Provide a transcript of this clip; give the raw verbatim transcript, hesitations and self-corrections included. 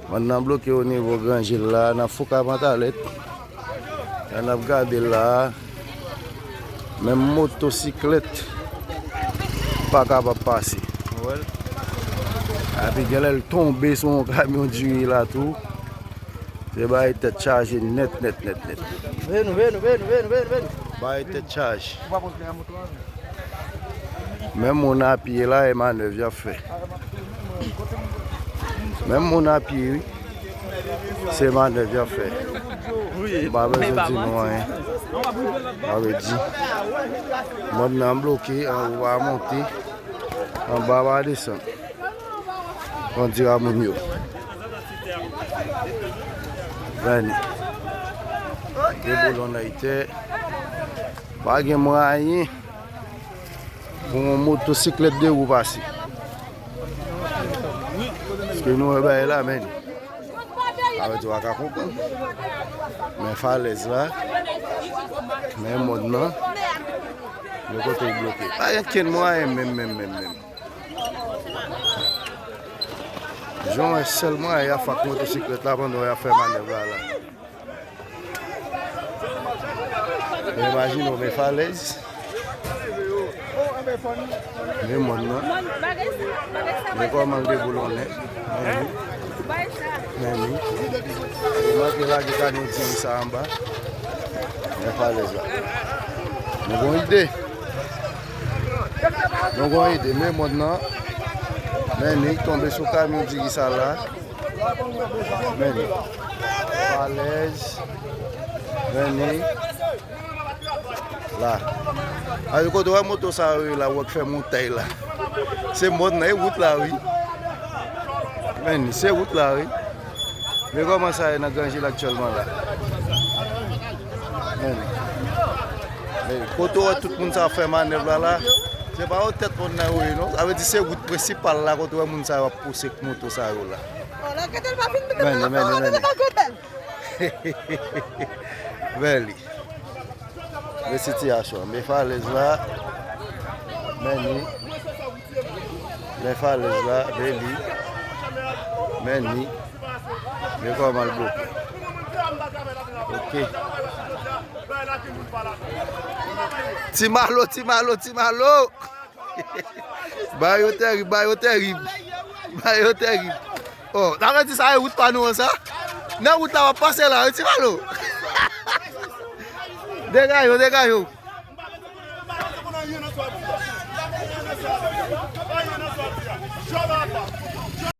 Bann nan bloke onivo Granjil la, nan Fouka Pantalèt. Lè n ap gade la, menm motosiklèt pa kapab pase. Ou wè l? Epi genlè l tonbe sou yon kamyon diri la tou. Se bagay tèt chaje nèt, nèt, nèt, nèt. Vini, vini, vini, vini, vini, vini. Bagay tèt chaje. Ou pa pran klè a moto a, non? Menm moun a pye la, e manèv y ap fè. Menm moun a pye, wi. Se manèv y ap fè. M pa bezwen di nou anyen. M pa vle di. Mòn nan bloke, anwo pa monte, anba pa desann. Kondira moun yo. Vini. Deboulonn Ayitè. Pa gen mwayen pou yon motosiklèt de wou pase. Paske nou wè bagay la, men. Sa vle di w pa ka konprann. Men falèz la, men mòn nan, men kote w bloke. Pa gen kenn mwayen menm, menm, menm, menm. Jan w wè sèl mwayen y ap fè ak motosiklèt la pandan y ap fè manèv la, la. Men imajine w, men falèz. Men mòn nan. Men kòman l deboulonnen. Men li. Men li. Li manke lage kanyon diri sa anba. Men falèz la. Nou gon ide. Nou gon ide. Men mòn nan. Men li tonbe sou kamyon diri sa la. Men li. Falèz. Men li. La. A, kote w wè moto sa yo ye la, w wè k fè montay la. Se mòn nan, e wout la, wi. Men li, se wout la, wi. Men kòman sa ye nan Granjil aktyèlman la. Men li. Men kote w wè tout moun sa ap fè manèv la, la. Se pa yo tèt mòn nan yo ye, non. Sa vle di se wout prensipal la kote w wè moun sa yo ap pouse ak moto sa yo la. Men li, men li, men li. Men li. Men sitiyasyon. Men falèz la. Men li. Men falèz la. Men li. Men li. Men kòman l bloke. Ok. Ti Malo, Ti Malo, Ti Malo. Bagay yo tèrib, bagay yo tèrib. Bagay yo tèrib. Oh, sa vle di sa e wout pa nou an sa? Nan wout la w ap pase la, wi, Ti Malo. Degaje w, degaje w.